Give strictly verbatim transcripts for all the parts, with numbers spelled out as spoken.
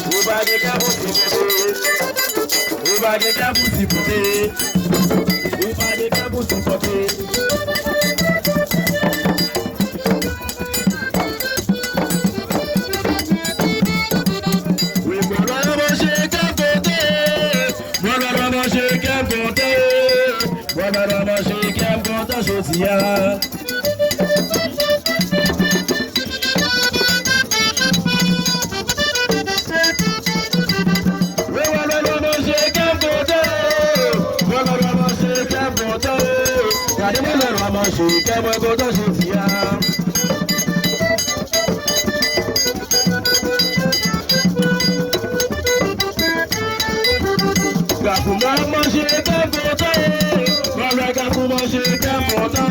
Ou pa gen kè pou sipote. Ou pa gen kè pou sipote. Ou pa gen kè pou sipote. Wi, mwen lwa manje kè m kontan. Mwen lwa manje kè m kontan. Mwen lwa manje kè m kontan jodi a. Gade mwen lè lwa manje kè mwen kontan jodi a. Gafou mwen manje kè m kontan. Mwen lè gafou manje kè m kontan.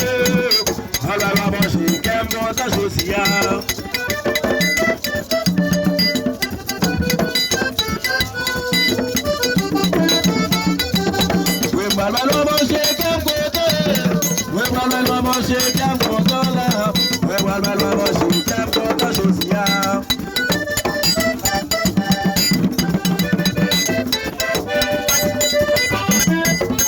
Mwen lè lwa manje kè m kontan jodi a. Mwen pral bay lwa manje kè m kontan. Mwen pral bay lwa manje kè m kontan la. Mwen pral bay lwa manje kè m kontan jodi a.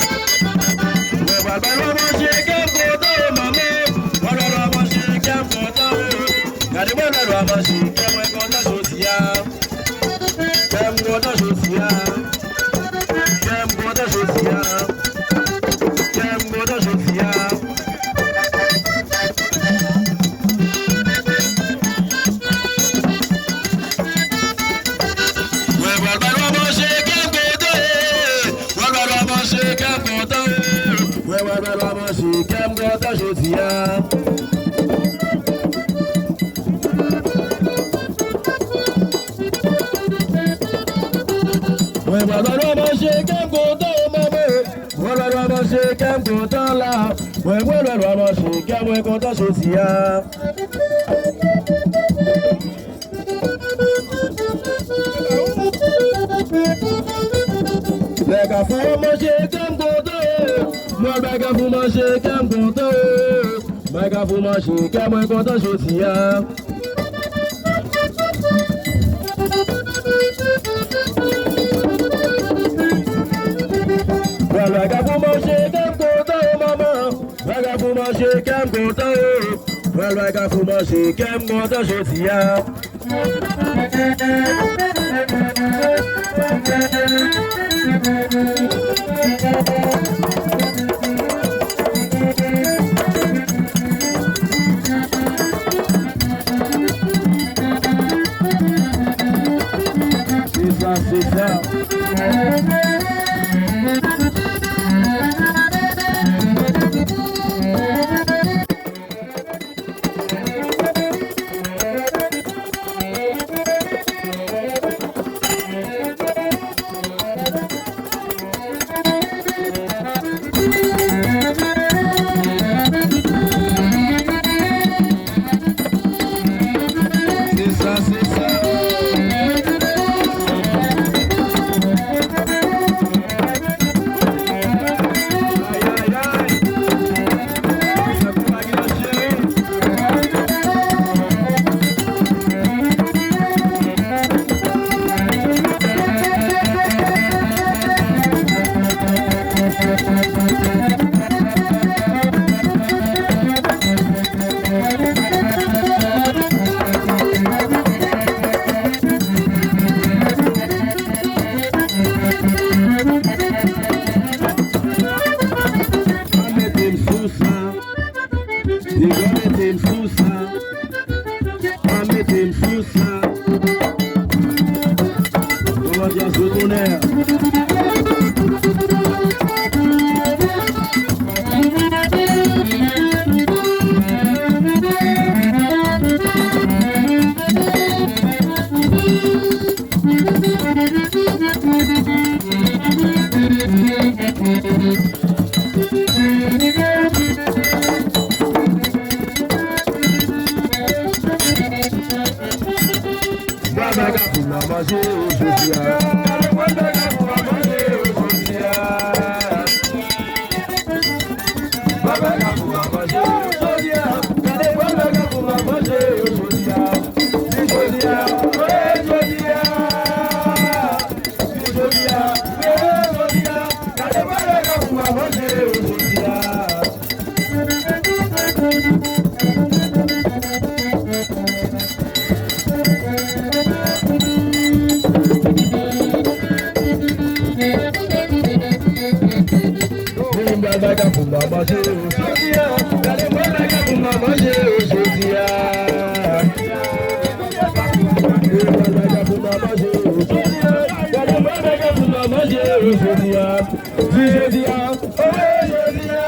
Mwen pral bay lwa manje kè m kontan, manman. Mwen pral bay lwa manje kè m kontan. Gade mwen pral bay lwa manje kè mwen kontan jodi a. Kè m kontan jodi a. Kè m kontan jodi a. Kè m kontan jodi a. Mwen pral bay lwa manje kè m kontan. Mwen pral bay lwa manje kè m kontan. Mwen pral bay lwa manje kè m kontan jodi a. Mwen pral bay lwa manje kè m kontan, manman. Mwen pral bay lwa manje kè m kontan la. Mwen pral bay lwa manje kè mwen kontan jodi a. Lè gafou manje kè m kontan. Mwen bay gafou manje kè m kontan. Bay gafou manje kè mwen kontan jodi a. Pral bay gafou manje kè m kontan, manman. Bay gafou manje kè m kontan. Pral bay gafou manje kè m kontan jodi a. Se sa, se sa. Se sa, se sa. Ay, ay, ay. Sa kou pa gen nan cheri. Pa mete m sou sa. Piga mete m sou sa. Pa mete m sou sa. Kòman djaz yo tounen? Bwè bagay pou mwen manje jodi a. Bwè bagay pou mwen manje jodi a. Bagay pou mwen manje jodi a. Gade mwen bagay pou mwen manje jodi a. Mwen bagay pou mwen manje jodi a. Gade mwen bagay pou mwen manje jodi a. Di jodi a, oh jodi a.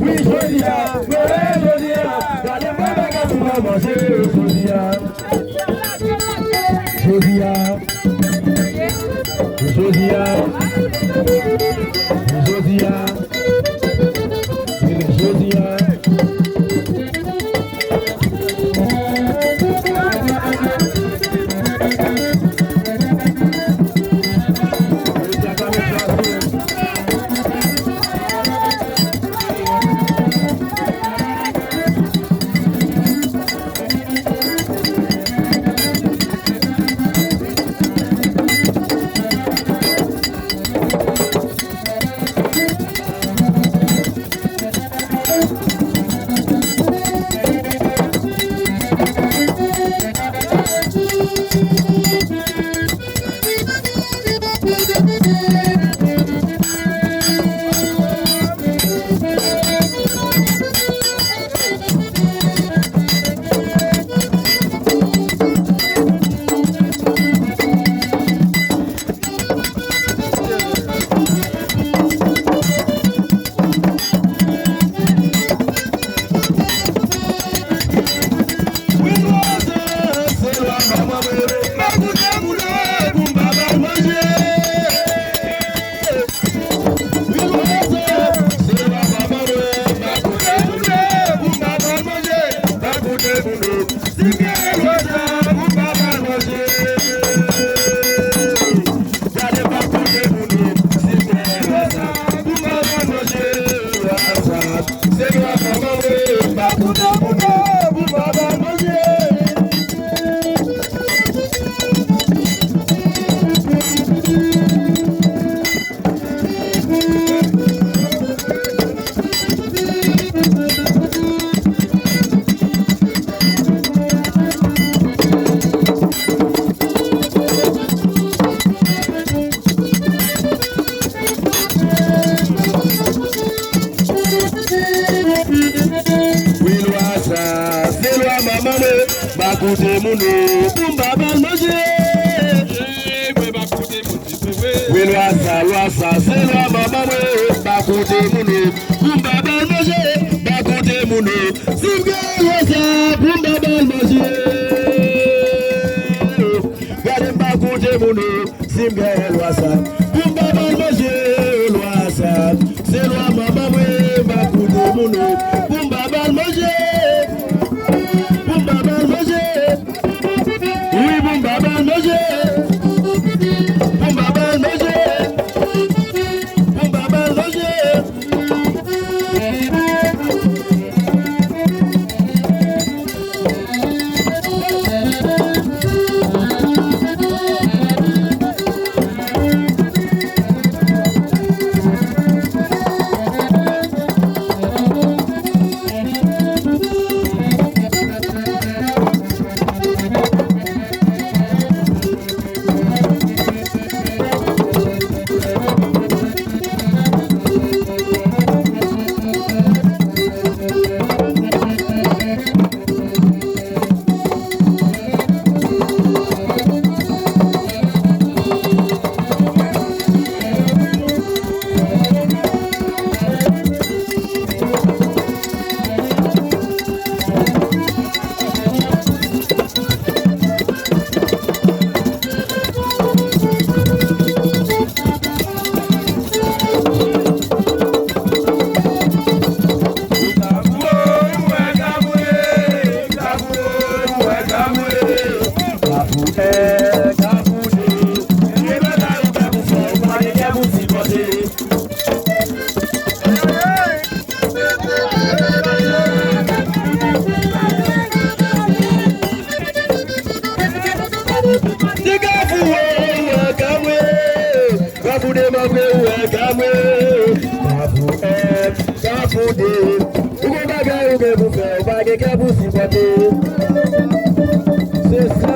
Wi, jodi a, wi, jodi a. Gade mwen bagay pou mwen manje jodi a. Jodi a. Jodi a. Jodi a. Jodi a. Wi, lwa sa, se lwa manman mwen. M pa koute moun, non, pou m pa ba l manje. Wi, lwa sa, lwa sa, se lwa manman mwen. M pa koute moun, non, pou m pa ba l manje. M pa koute moun, non, si m gen lwa sa, pou m pa ba l manje. Gade, m pa koute moun, non, si m gen lwa sa, pou m pa ba l manje. Lwa sa, se lwa manman mwen. M pa koute moun, non, pou m pa ba l manje. Pou m pa ba l manje. Wi, pou m pa ba l manje. Pou m pa ba l manje. Pou m pa ba l manje. Ti Kafou, ou wè Kafou de, m ap wè ou wè Kafou. Kafou, eh, Kafou de. Ou gon bagay ou gen pou fè, ou pa gen kè pou sipòte. Se sa.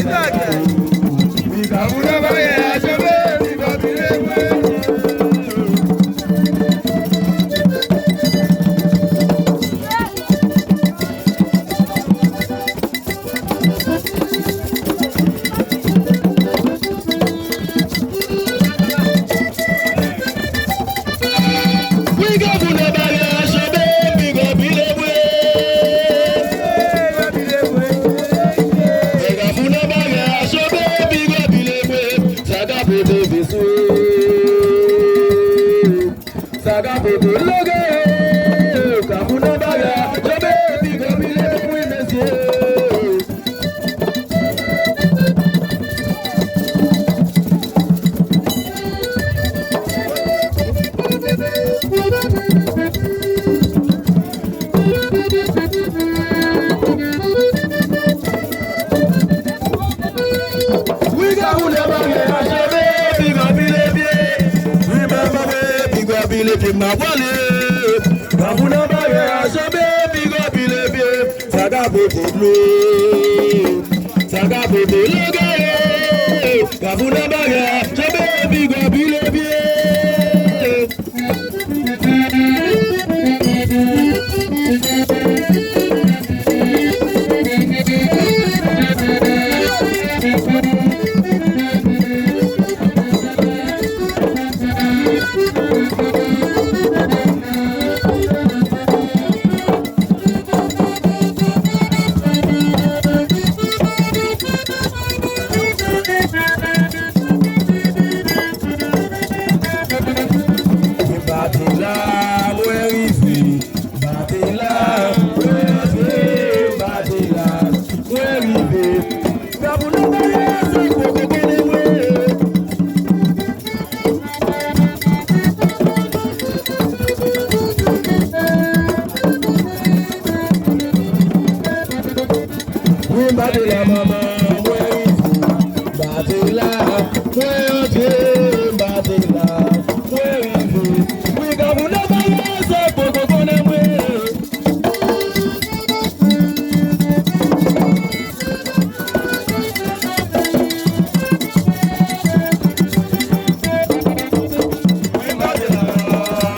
Big up pou nan bagay a, chanbe, big up, pile bwe. Big up pou nan bagay a, chanbe, big up, pile bwe. Sa ka pote veswe. Sa ka pote loge. Kafou nan bagay a, chanbe, big up, pile bwe, mesye. Wi, Kafou nan bagay a, chanbe, big up, pile bwe. Wi, mama, wi, big up, pile bwe, m ap pale. Kafou nan bagay a, chanbe, big up, pile bwe. Sa ka pote dlo, sa ka pote loge. Kafou nan bagay a, chanbe, big up, pile bwe. Bate la, mwen rive. Bate la, mwen antre. Bate la, mwen rive. Gabou nan bagay sa poko konnen mwen. Wi, m bate la, manman, mwen rive. M bate la, mwen antre, m bate la, mwen rive. Wi, Kafou nan bagay sa poko konnen mwen. Mwen bate la,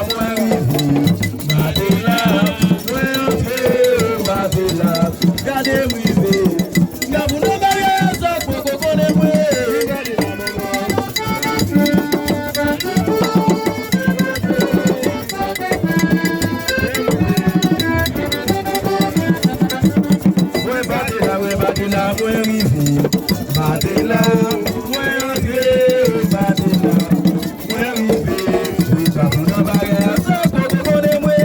mwen rive. Bate la, mwen antre, bate la. Gade m rive. Gabou nan bagay sa poko konnen mwen. Mwen bate la, mwen bate la, mwen rive. Bate la, mwen antre, bate la, mwen rive. Wi, Kafou nan bagay sa poko konnen mwen.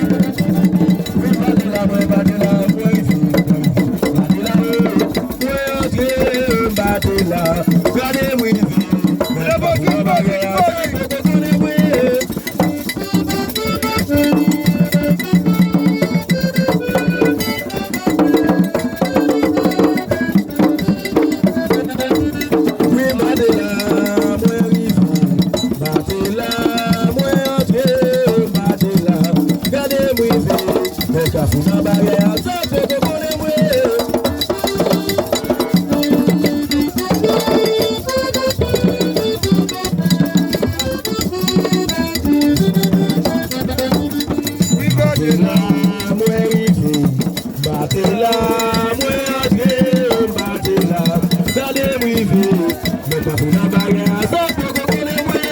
Wi, bate la, mwen bate la, mwen rive, mwen rive. Bate la, mwen antre, bate la, gade mwen rive. Mwen pa pran bagay la, sa poko konnen mwen. Wi, bate la, mwen rive. Bate la, mwen antre, bate la, gade m rive. Mwen Kafou nan bagay a, sa poko konnen mwen. Wi, bate la, mwen rive. Bate la, mwen antre, bate la, gade m rive. Mwen Kafou nan bagay a, sa poko konnen mwen.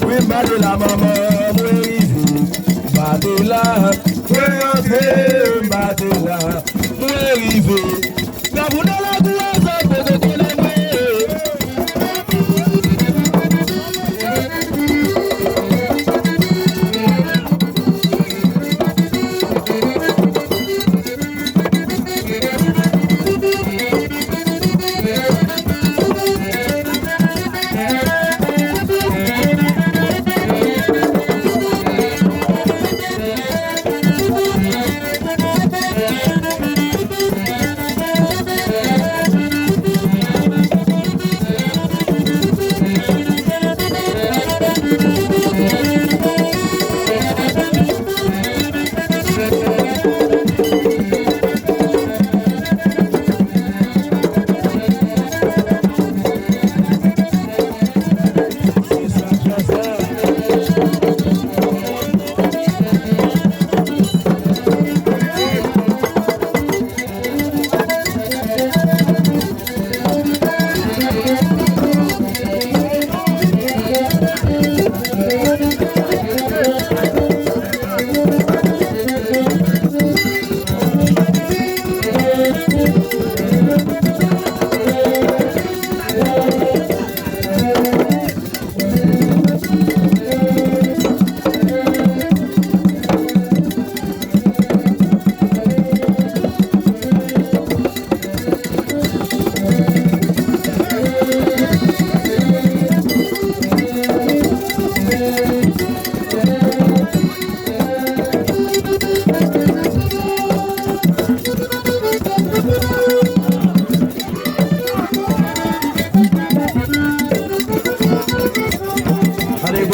Wi, m bate la, manman, mwen rive. Bate la, mwen antre, bate la, mwen rive. Gabou nan lakou a, sa poko konnen mwen.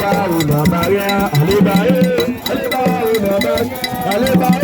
Ba ou nan baryè, ale ba e, ale ba ou nan baryè, ale ba